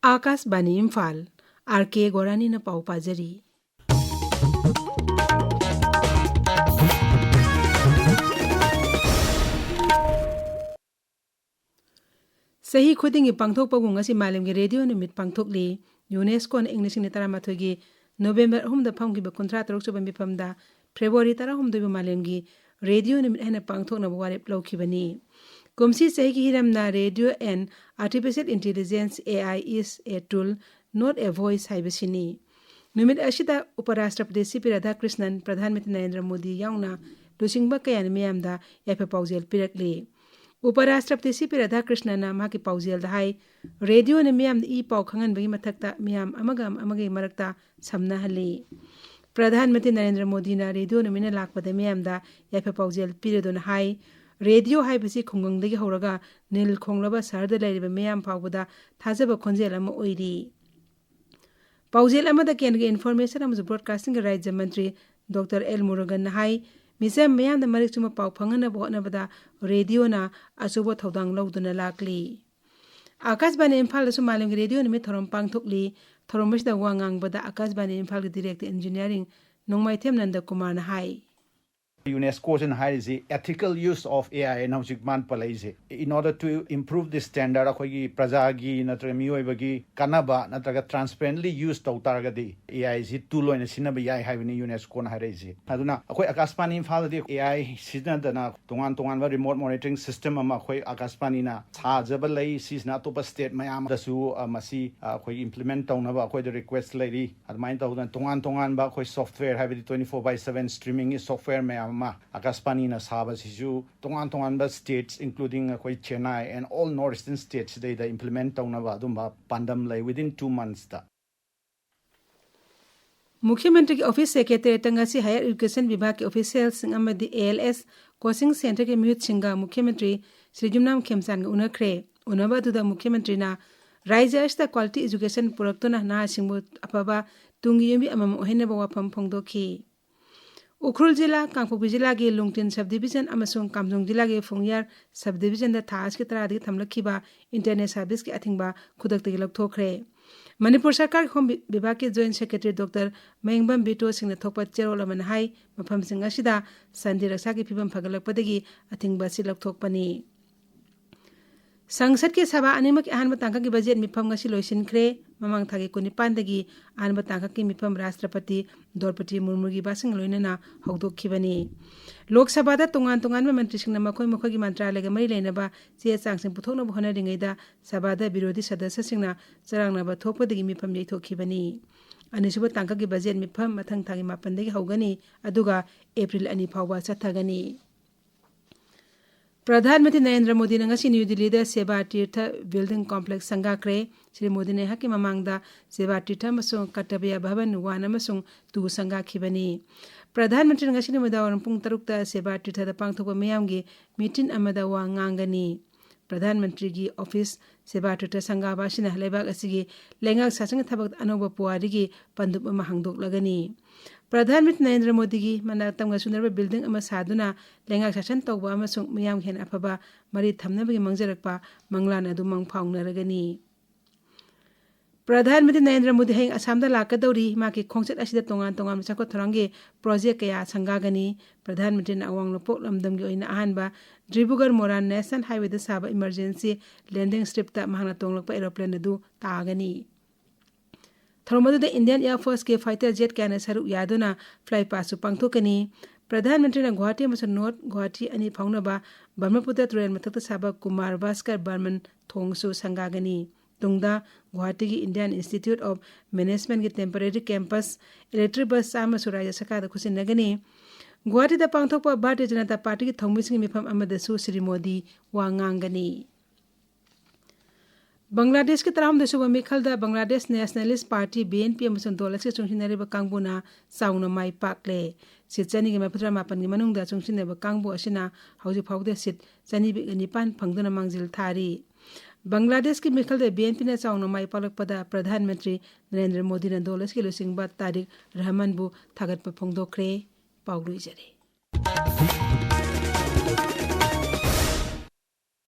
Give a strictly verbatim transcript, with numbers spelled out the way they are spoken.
ꯑꯥꯀꯥꯁꯕꯥꯅꯤ Imphal, R ꯀꯦ ꯒꯣꯔꯥꯅꯤꯅ ꯄꯥꯎ ꯄꯥꯖꯔꯤ꯫ ꯆꯍꯤ ꯈꯨꯗꯤꯡꯒꯤ ꯄꯥꯡꯊꯣꯛꯄꯒꯨꯝ ꯉꯁꯤ ꯃꯥꯂꯦꯝꯒꯤ ꯔꯦꯗꯤꯑꯣ ꯅꯨꯃꯤꯠ ꯄꯥꯡꯊꯣꯛꯂꯤ꯫ ꯌꯨꯅꯦꯁꯀꯣꯅ ꯏꯪ ꯂꯤꯁꯤꯡ ꯑꯅꯤ ꯇꯔꯥꯃꯥꯊꯣꯏꯒꯤ ꯅꯣꯕꯦꯝꯕꯔ ꯑꯍꯨꯝꯗ ꯐꯝꯈꯤꯕ ꯀꯨꯟꯊ꯭ꯔꯥ ꯇꯔꯨꯛ ꯁꯨꯕ ꯃꯤꯐꯝꯗ ꯐꯦꯕ꯭ꯔꯨꯋꯥꯔꯤ ꯇꯔꯥꯍꯨꯝꯗꯣꯏꯕꯨ ꯃꯥꯂꯦꯝꯒꯤ ꯔꯦꯗꯤꯑꯣ ꯅꯨꯃꯤꯠ ꯍꯥꯏꯅ ꯄꯥꯡꯊꯣꯛꯅꯕ ꯋꯥꯔꯦꯞ ꯂꯧꯈꯤꯕꯅꯤ꯫ ꯀꯨꯝꯁꯤ ꯆꯍꯤꯒꯤ ꯍꯤꯔꯝꯅ "Radio and Artificial Intelligence, A I is a tool, not a voice" ꯍꯥꯏꯕꯁꯤꯅꯤ꯫ ꯅꯨꯃꯤꯠ ꯑꯁꯤꯗ ꯎꯄꯔꯥꯁꯇ꯭ꯔꯄꯇꯤ ꯁꯤ ꯄꯤ ꯔꯥꯙꯥꯀ꯭ꯔꯤꯁꯅꯟ, ꯄ꯭ꯔꯙꯥꯟ ꯃꯟꯇ꯭ꯔꯤ ꯅꯔꯦꯟꯗ꯭ꯔ ꯃꯣꯗꯤ ꯌꯥꯎꯅ ꯂꯨꯆꯤꯡꯕ ꯀꯌꯥꯅ ꯃꯤꯌꯥꯝꯗ ꯌꯥꯏꯐ ꯄꯥꯎꯖꯦꯜ ꯄꯤꯔꯛꯂꯤ꯫ ꯎꯄꯔꯥꯁꯇ꯭ꯔꯄꯇꯤ ꯁꯤ ꯄꯤ ꯔꯥꯙꯥꯀ꯭ꯔꯤꯁꯅꯟꯅ ꯃꯍꯥꯛꯀꯤ ꯄꯥꯎꯖꯦꯜꯗ ꯍꯥꯏ, "ꯔꯦꯗꯤꯑꯣꯅ ꯃꯤꯌꯥꯝꯗ ꯏ ꯄꯥꯎ ꯈꯪꯍꯟꯕꯒꯤ ꯃꯊꯛꯇ ꯃꯤꯌꯥꯝ ꯑꯃꯒ ꯑꯃꯒꯒꯤ ꯃꯔꯛꯇ ꯁꯝꯅꯍꯜꯂꯤ"꯫ ꯄ꯭ꯔꯙꯥꯟ ꯃꯟꯇ꯭ꯔꯤ ꯅꯔꯦꯟꯗ꯭ꯔ ꯃꯣꯗꯤꯅ ꯔꯦꯗꯤꯑꯣ ꯅꯨꯃꯤꯠꯅ ꯂꯥꯛꯄꯗ ꯃꯤꯌꯥꯝꯗ ꯌꯥꯏꯐ ꯄꯥꯎꯖꯦꯜ ꯄꯤꯔꯗꯨꯅ ꯍꯥꯏ, "ꯔꯦꯗꯤꯑꯣ ꯍꯥꯏꯕꯁꯤ ꯈꯨꯡꯒꯪꯗꯒꯤ ꯍꯧꯔꯒ ꯅꯤꯜ ꯈꯣꯡꯂꯕ ꯁꯍꯔꯗ ꯂꯩꯔꯤꯕ ꯃꯤꯌꯥꯝ ꯐꯥꯎꯕꯗ ꯊꯥꯖꯕ ꯈꯣꯟꯖꯦꯜ ꯑꯃ ꯑꯣꯏꯔꯤ"꯫ ꯄꯥꯎꯖꯦꯜ ꯑꯃꯗ ꯀꯦꯟꯗ꯭ꯔꯒꯤ ꯏꯟꯐꯣꯔꯃꯦꯁꯟ ꯑꯃꯁꯨꯡ ꯕ꯭ꯔꯣꯗꯀꯥꯁꯇꯤꯡꯒꯤ ꯔꯥꯖ꯭ꯌ ꯃꯟꯇ꯭ꯔꯤ ꯗꯣꯛꯇꯔ ꯑꯦꯜ ꯃꯨꯔꯨꯒꯟꯅ ꯍꯥꯏ, ꯃꯤꯆꯝ ꯃꯤꯌꯥꯝꯗ ꯃꯔꯤꯛ ꯆꯨꯝꯕ ꯄꯥꯎ ꯐꯪꯍꯟꯅꯕ ꯍꯣꯠꯅꯕꯗ ꯔꯦꯗꯤꯑꯣꯅ ꯑꯆꯧꯕ ꯊꯧꯗꯥꯡ ꯂꯧꯗꯨꯅ ꯂꯥꯛꯂꯤ꯫ ꯑꯥꯀꯥꯁꯕꯥꯅꯤ ꯏꯝꯐꯥꯜꯗꯁꯨ ꯃꯥꯂꯦꯝꯒꯤ ꯔꯦꯗꯤꯑꯣ ꯅꯨꯃꯤꯠ ꯊꯧꯔꯝ ꯄꯥꯡꯊꯣꯛꯂꯤ꯫ ꯊꯧꯔꯝ ꯑꯁꯤꯗ ꯋꯥ ꯉꯥꯡꯕꯗ ꯑꯥꯀꯥꯁꯕꯥꯅꯤ ꯏꯝꯐꯥꯜꯒꯤ ꯗꯤꯔꯦꯛꯇꯔ ꯏꯟꯖꯤꯅꯤꯌꯥꯔꯤꯡ ꯅꯣꯡꯃꯥꯏꯊꯦꯝ ꯅꯟꯗ ꯀꯨꯃꯥꯔꯅ ꯍꯥꯏ꯫ ꯌꯨꯅꯦꯁꯀꯣꯁꯤꯅ ꯍꯥꯏꯔꯤꯁꯤ ethical use of A I ꯍꯥꯏꯅ ꯍꯧꯖꯤꯛ ꯃꯥꯅ ꯄꯜꯂꯛꯏꯁꯦ꯫ In order to improve the standard, ꯑꯩꯈꯣꯏꯒꯤ ꯄ꯭ꯔꯖꯥꯒꯤ ꯅꯠꯇ꯭ꯔꯒ ꯃꯤꯑꯣꯏꯕꯒꯤ ꯀꯥꯟꯅꯕ ꯅꯠꯇ꯭ꯔꯒ transparently use ꯇꯧ ꯇꯥꯔꯒꯗꯤ A I ꯁꯤ tool ꯑꯣꯏꯅ ꯁꯤꯖꯤꯟꯅꯕ ꯌꯥꯏ ꯍꯥꯏꯕꯅꯤ ꯌꯨꯅꯦꯁꯀꯣꯅ ꯍꯥꯏꯔꯛꯏꯁꯦ꯫ ꯑꯗꯨꯅ ꯑꯩꯈꯣꯏ ꯑꯥꯀꯥꯁꯕꯥꯅꯤ ꯏꯝꯐꯥꯜꯗꯗꯤ A I ꯁꯤꯖꯤꯟꯅꯗꯅ ꯇꯣꯉꯥꯟ ꯇꯣꯉꯥꯟꯕ remote monitoring system ꯑꯃ ꯑꯩꯈꯣꯏ ꯑꯥꯀꯥꯁꯕꯥꯅꯤꯅ ꯁꯥꯖꯕ ꯂꯩ꯫ ꯁꯤꯁꯤꯅ ꯑꯇꯣꯞꯄ state ꯃꯌꯥꯝꯗꯁꯨ, ꯑ, ꯃꯁꯤ, ꯑ, ꯑꯩꯈꯣꯏ implement ꯇꯧꯅꯕ ꯑꯩꯈꯣꯏꯗ request ꯂꯩꯔꯤ꯫ ꯑꯗꯨꯃꯥꯏꯅ ꯇꯧꯗꯅ ꯇꯣꯉꯥꯟ ꯇꯣꯉꯥꯟꯕ ꯑꯩꯈꯣꯏ software, ꯍꯥꯏꯕꯗꯤ twenty four by seven streamingꯒꯤ software ꯃꯌꯥꯝ ꯑꯃ ꯑꯥꯀꯥꯁꯕꯥꯅꯤꯅ ꯁꯥꯕꯁꯤꯁꯨ ꯇꯣꯉꯥꯟ ꯇꯣꯉꯥꯟꯕ states, including ꯑꯩꯈꯣꯏ Chennai and all north eastern states ꯁꯤꯗꯩꯗ implement ꯇꯧꯅꯕ ꯑꯗꯨꯝꯕ ꯄꯥꯟꯗꯝ ꯂꯩ within two monthsꯇ꯫ ꯃꯨꯈ꯭ꯌ ꯃꯟꯇ꯭ꯔꯤꯒꯤ ꯑꯣꯐꯤꯁ ꯁꯦꯀ꯭ꯔꯦꯇꯦꯔꯤꯌꯦꯠꯇ ꯉꯁꯤ ꯍꯥꯌꯔ ꯑꯦꯖꯨꯀꯦꯁꯟ ꯕꯤꯚꯥꯒꯀꯤ ꯑꯣꯐꯤꯁꯤꯌꯦꯜꯁꯤꯡ ꯑꯃꯗꯤ A L S ꯀꯣꯆꯤꯡ ꯁꯦꯟꯇꯔꯒꯤ ꯃꯤꯍꯨꯠꯁꯤꯡꯒ ꯃꯨꯈ꯭ꯌ ꯃꯟꯇ꯭ꯔꯤ ꯁ꯭ꯔꯤ ꯌꯨꯝꯅꯥꯝ ꯈꯦꯝꯆꯥꯟꯒ ꯎꯅꯈ꯭ꯔꯦ꯫ ꯎꯅꯕ ꯑꯗꯨꯗ ꯃꯨꯈ꯭ꯌ ꯃꯟꯇ꯭ꯔꯤꯅ ꯔꯥꯖ꯭ꯌ ꯑꯁꯤꯗ quality education ꯄꯨꯔꯛꯇꯨꯅ ꯅꯍꯥꯁꯤꯡꯕꯨ ꯑꯐꯕ ꯇꯨꯡꯒꯤ ꯌꯨꯝꯕꯤ ꯑꯃꯃꯝ ꯑꯣꯏꯍꯟꯅꯕ ꯋꯥꯐꯝ ꯐꯣꯡꯗꯣꯛꯈꯤ꯫ ꯎꯈ꯭ꯔꯨꯜ ꯖꯤꯂꯥ, ꯀꯥꯡꯄꯣꯛꯄꯤ ꯖꯤꯂꯥꯒꯤ ꯂꯨꯡꯇꯤꯟ ꯁꯕ ꯗꯤꯕꯤꯖꯟ ꯑꯃꯁꯨꯡ ꯀꯥꯝꯖꯣꯡ ꯖꯤꯂꯥꯒꯤ ꯐꯨꯡꯌꯥꯔ ꯁꯕ ꯗꯤꯕꯤꯖꯟꯗ ꯊꯥ ꯑꯁꯤꯒꯤ ꯇꯔꯥꯗꯒꯤ ꯊꯝꯂꯛꯈꯤꯕ ꯏꯟꯇꯔꯅꯦꯠ ꯁꯥꯔꯚꯤꯁꯀꯤ ꯑꯊꯤꯡꯕ ꯈꯨꯗꯛꯇꯒꯤ ꯂꯧꯊꯣꯛꯈ꯭ꯔꯦ꯫ ꯃꯅꯤꯄꯨꯔ ꯁꯔꯀꯥꯔꯒꯤ ꯍꯣꯝ ꯕꯤ-, ꯕꯤꯚꯥꯒꯀꯤ joint secretary doctor Mahengbam Bito ꯁꯤꯡꯅ ꯊꯣꯛꯄ ꯆꯦꯔꯣꯜ ꯑꯃꯅ ꯍꯥꯏ, ꯃꯐꯝꯁꯤꯡ ꯑꯁꯤꯗ ꯁꯥꯟꯇꯤ ꯔꯛꯁꯥꯒꯤ ꯐꯤꯕꯝ ꯐꯒꯠꯂꯛꯄꯗꯒꯤ ꯑꯊꯤꯡꯕ ꯑꯁꯤ ꯂꯧꯊꯣꯛꯄꯅꯤ꯫ ꯁꯪꯁꯠꯀꯤ ꯁꯚꯥ ꯑꯅꯤꯃꯛꯀꯤ ꯑꯍꯥꯟꯕ ꯇꯥꯡꯀꯛꯀꯤ ꯕꯖꯦꯠ ꯃꯤꯐꯝ ꯉꯁꯤ ꯂꯣꯏꯁꯤꯟꯈ꯭ꯔꯦ꯫ ꯃꯃꯥꯡ ꯊꯥꯒꯤ ꯀꯨꯟꯅꯤꯄꯥꯟꯗꯒꯤ ꯑꯍꯥꯟꯕ ꯇꯥꯡꯀꯛꯀꯤ ꯃꯤꯐꯝ ꯔꯥꯁꯇ꯭ꯔꯄꯇꯤ ꯗ꯭ꯔꯧꯄꯗꯤ ꯃꯨꯔꯃꯨꯒꯤ ꯕꯥꯁꯤꯡ ꯂꯣꯏꯅꯅ ꯍꯧꯗꯣꯛꯈꯤꯕꯅꯤ꯫ ꯂꯣꯛ ꯁꯚꯥꯗ ꯇꯣꯉꯥꯟ ꯇꯣꯉꯥꯟꯕ ꯃꯟꯇ꯭ꯔꯤꯁꯤꯡꯅ ꯃꯈꯣꯏ ꯃꯈꯣꯏꯒꯤ ꯃꯟꯇ꯭ꯔꯥꯂꯌꯒ ꯃꯔꯤ ꯂꯩꯅꯕ ꯆꯦ ꯆꯥꯡꯁꯤꯡ ꯄꯨꯊꯣꯛꯅꯕ ꯍꯣꯠꯅꯔꯤꯉꯩꯗ ꯁꯚꯥꯗ ꯕꯤꯔꯣꯙꯤ ꯁꯗꯁ꯭ꯌꯁꯤꯡꯅ ꯆꯔꯥꯡꯅꯕ ꯊꯣꯛꯄꯗꯒꯤ ꯃꯤꯐꯝ ꯌꯩꯊꯣꯛꯈꯤꯕꯅꯤ꯫ ꯑꯅꯤꯁꯨꯕ ꯇꯥꯡꯀꯛꯀꯤ ꯕꯖꯦꯠ ꯃꯤꯐꯝ ꯃꯊꯪ ꯊꯥꯒꯤ ꯃꯥꯄꯟꯗꯒꯤ ꯍꯧꯒꯅꯤ, ꯑꯗꯨꯒ ꯑꯦꯄ꯭ꯔꯤꯜ ꯑꯅꯤ ꯐꯥꯎꯕ ꯆꯠꯊꯒꯅꯤ꯫ ꯄ꯭ꯔꯙꯥꯟ ꯃꯟꯇ꯭ꯔꯤ ꯅꯔꯦꯟꯗ꯭ꯔ ꯃꯣꯗꯤꯅ ꯉꯁꯤ ꯅ꯭ꯌꯨ ꯗꯤꯜꯂꯤꯗ ꯁꯦꯕꯥ ꯇꯤꯔꯊ ꯕꯤꯜꯗꯤꯡ ꯀꯣꯝꯄ꯭ꯂꯦꯛꯁ ꯁꯪꯒꯥꯈ꯭ꯔꯦ꯫ ꯁ꯭ꯔꯤ ꯃꯣꯗꯤꯅ ꯑꯩꯍꯥꯛꯀꯤ ꯃꯃꯥꯡꯗ ꯁꯦꯕꯥ ꯇꯤꯔꯊ ꯑꯃꯁꯨꯡ ꯀꯔꯇꯕ꯭ꯌ ꯚꯕꯟ ꯋꯥꯟ ꯑꯃꯁꯨꯡ ꯇꯨ ꯁꯪꯒꯥꯈꯤꯕꯅꯤ꯫ ꯄ꯭ꯔꯙꯥꯟ ꯃꯟꯇ꯭ꯔꯤꯅ ꯉꯁꯤ ꯅꯨꯃꯤꯗꯥꯡꯋꯥꯏꯔꯝ ꯄꯨꯡ ꯇꯔꯨꯛꯇ ꯁꯦꯕꯥ ꯇꯤꯔꯊꯗ ꯄꯥꯡꯊꯣꯛꯄ ꯃꯤꯌꯥꯝꯒꯤ ꯃꯤꯇꯤꯟ ꯑꯃꯗ ꯋꯥ ꯉꯥꯡꯒꯅꯤ꯫ ꯄ꯭ꯔꯙꯥꯟ ꯃꯟꯇ꯭ꯔꯤꯒꯤ ꯑꯣꯐꯤꯁ ꯁꯦꯕꯥ ꯇꯤꯔꯊ ꯁꯪꯒꯥꯕ ꯑꯁꯤꯅ ꯂꯩꯕꯥꯛ ꯑꯁꯤꯒꯤ ꯂꯩꯉꯥꯛ ꯁꯥꯁꯟꯒꯤ ꯊꯕꯛꯇ ꯑꯅꯧꯕ ꯄꯨꯋꯥꯔꯤꯒꯤ ꯄꯟꯗꯨꯞ ꯑꯃ ꯍꯥꯡꯗꯣꯛꯂꯒꯅꯤ꯫ ꯄ꯭ꯔꯙꯥꯟ ꯃꯟꯇ꯭ꯔꯤ ꯅꯔꯦꯟꯗ꯭ꯔ ꯃꯣꯗꯤꯒꯤ ꯃꯅꯥꯛꯇꯝꯒ ꯆꯨꯅꯔꯕ ꯕꯤꯜꯗꯤꯡ ꯑꯃ ꯁꯥꯗꯨꯅ ꯂꯩꯉꯥꯛ ꯁꯥꯁꯟ ꯇꯧꯕ ꯑꯃꯁꯨꯡ ꯃꯤꯌꯥꯝꯒꯤ ꯍꯦꯟꯅ ꯑꯐꯕ ꯃꯔꯤ ꯊꯝꯅꯕꯒꯤ ꯃꯪꯖꯔꯛꯄ ꯃꯪꯂꯥꯟ ꯑꯗꯨ ꯃꯪ ꯐꯥꯎꯅꯔꯒꯅꯤ꯫ ꯄ꯭ꯔꯙꯥꯟ ꯃꯟꯇ꯭ꯔꯤ ꯅꯔꯦꯟꯗ꯭ꯔ ꯃꯣꯗꯤ ꯍꯌꯦꯡ ꯑꯁꯥꯝꯗ ꯂꯥꯛꯀꯗꯧꯔꯤ꯫ ꯃꯍꯥꯛꯀꯤ ꯈꯣꯡꯆꯠ ꯑꯁꯤꯗ ꯇꯣꯉꯥꯟ ꯇꯣꯉꯥꯟꯕ ꯆꯥꯎꯈꯠ ꯊꯧꯔꯥꯡꯒꯤ ꯄ꯭ꯔꯣꯖꯦꯛ ꯀꯌꯥ ꯁꯪꯒꯥꯒꯅꯤ꯫ ꯄ꯭ꯔꯙꯥꯟ ꯃꯟꯇ꯭ꯔꯤꯅ ꯑꯋꯥꯡ ꯅꯣꯡꯄꯣꯛ ꯂꯝꯗꯝꯒꯤ ꯑꯣꯏꯅ ꯑꯍꯥꯟꯕ ꯗ꯭ꯔꯤꯕꯨꯒꯔ ꯃꯣꯔꯥꯟ ꯅꯦꯁꯅꯦꯜ ꯍꯥꯏꯋꯦꯗ ꯁꯥꯕ ꯏꯃꯔꯖꯦꯟꯁꯤ ꯂꯦꯟꯗꯤꯡ ꯁ꯭ꯇ꯭ꯔꯤꯞꯇ ꯃꯍꯥꯛꯅ ꯇꯣꯡꯂꯛꯄ ꯑꯦꯔꯣꯄ꯭ꯂꯦꯟ ꯑꯗꯨ ꯇꯥꯒꯅꯤ꯫ ꯊꯧꯔꯝ ꯑꯗꯨꯗ ꯏꯟꯗꯤꯌꯟ ꯑꯦꯌꯔ ꯐꯣꯔꯁꯀꯤ ꯐꯥꯏꯇꯔ ꯖꯦꯠ ꯀꯌꯥꯅ ꯁꯔꯨꯛ ꯌꯥꯗꯨꯅ ꯐ꯭ꯂꯥꯏ ꯄꯥꯁꯁꯨ ꯄꯥꯡꯊꯣꯛꯀꯅꯤ꯫ ꯄ꯭ꯔꯙꯥꯟ ꯃꯟꯇ꯭ꯔꯤꯅ ꯒꯨꯋꯥꯍꯥꯇꯤ ꯑꯃꯁꯨꯡ ꯅꯣꯔꯠ ꯒꯨꯋꯥꯍꯥꯇꯤ ꯑꯅꯤ ꯐꯥꯎꯅꯕ ꯕ꯭ꯔꯍ꯭ꯃꯄꯨꯇ꯭ꯔ ꯇꯨꯔꯦꯜ ꯃꯊꯛꯇ ꯁꯥꯕ ꯀꯨꯃꯥꯔ ꯚꯥꯁꯀꯔ ꯕꯔꯃꯟ ꯊꯣꯡꯁꯨ ꯁꯪꯒꯥꯒꯅꯤ꯫ ꯇꯨꯡꯗ ꯒꯨꯋꯥꯍꯥꯇꯤꯒꯤ ꯏꯟꯗꯤꯌꯟ ꯏꯟꯁꯇꯤꯇ꯭ꯌꯨꯠ ꯑꯣꯐ ꯃꯦꯅꯦꯖꯃꯦꯟꯠꯀꯤ ꯇꯦꯝꯄꯔꯦꯔꯤ ꯀꯦꯝꯄꯁ, ꯏꯂꯦꯛꯇ꯭ꯔꯤꯛ ꯕꯁ ꯆꯥꯝꯃꯁꯨ ꯔꯥꯖ꯭ꯌ ꯁꯔꯀꯥꯔꯗ ꯈꯨꯠꯁꯤꯟꯅꯒꯅꯤ꯫ ꯒꯨꯋꯥꯍꯥꯇꯤꯗ ꯄꯥꯡꯊꯣꯛꯄ ꯚꯥꯔꯇꯤꯌ ꯖꯅꯇꯥ ꯄꯥꯔꯇꯤꯒꯤ ꯊꯧꯃꯤꯁꯤꯡꯒꯤ ꯃꯤꯐꯝ ꯑꯃꯗꯁꯨ ꯁ꯭ꯔꯤ ꯃꯣꯗꯤ ꯋꯥ ꯉꯥꯡꯒꯅꯤ꯫ ꯕꯪꯒ꯭ꯂꯥꯗꯦꯁꯀꯤ ꯇꯔꯥꯍꯨꯝꯗꯣꯏ ꯁꯨꯕ ꯃꯤꯈꯜꯗ Bangladesh nationalist party, B N P, ꯑꯃꯁꯨꯡ ꯗꯣꯜ ꯑꯁꯤꯒ ꯆꯨꯡꯁꯤꯟꯅꯔꯤꯕ ꯀꯥꯡꯕꯨꯅ ꯆꯥꯎꯅ ꯃꯥꯏ ꯄꯥꯛꯂꯦ꯫ ꯁꯤꯠ ꯆꯅꯤꯒ ꯃꯔꯤꯐꯨꯇꯔꯥ ꯃꯥꯄꯟꯒꯤ ꯃꯅꯨꯡꯗ ꯆꯨꯡꯁꯤꯟꯅꯕ ꯀꯥꯡꯕꯨ ꯑꯁꯤꯅ ꯍꯧꯖꯤꯛ ꯐꯥꯎꯕꯗ ꯁꯤꯠ ꯆꯅꯤꯒ ꯅꯤꯄꯥꯟ ꯐꯪꯗꯨꯅ ꯃꯥꯡꯖꯤꯜ ꯊꯥꯔꯤ꯫ ꯕꯪꯒ꯭ꯂꯥꯗꯦꯁꯀꯤ ꯃꯤꯈꯜꯗ ꯕꯤ ꯑꯦꯟ ꯄꯤꯅ ꯆꯥꯎꯅ ꯃꯥꯏ ꯄꯥꯛꯂꯛꯄꯗ ꯄ꯭ꯔꯙꯥꯟ ꯃꯟꯇ꯭ꯔꯤ ꯅꯔꯦꯟꯗ꯭ꯔ ꯃꯣꯗꯤꯅ ꯗꯣꯜ ꯑꯁꯤꯒꯤ ꯂꯨꯆꯤꯡꯕ ꯇꯥꯔꯤꯛ ꯔꯍꯃꯟꯕꯨ ꯊꯥꯒꯠꯄ ꯐꯣꯡꯗꯣꯛꯈ꯭ꯔꯦ꯫ ꯄꯥꯎ ꯂꯣꯏꯖꯔꯦ꯫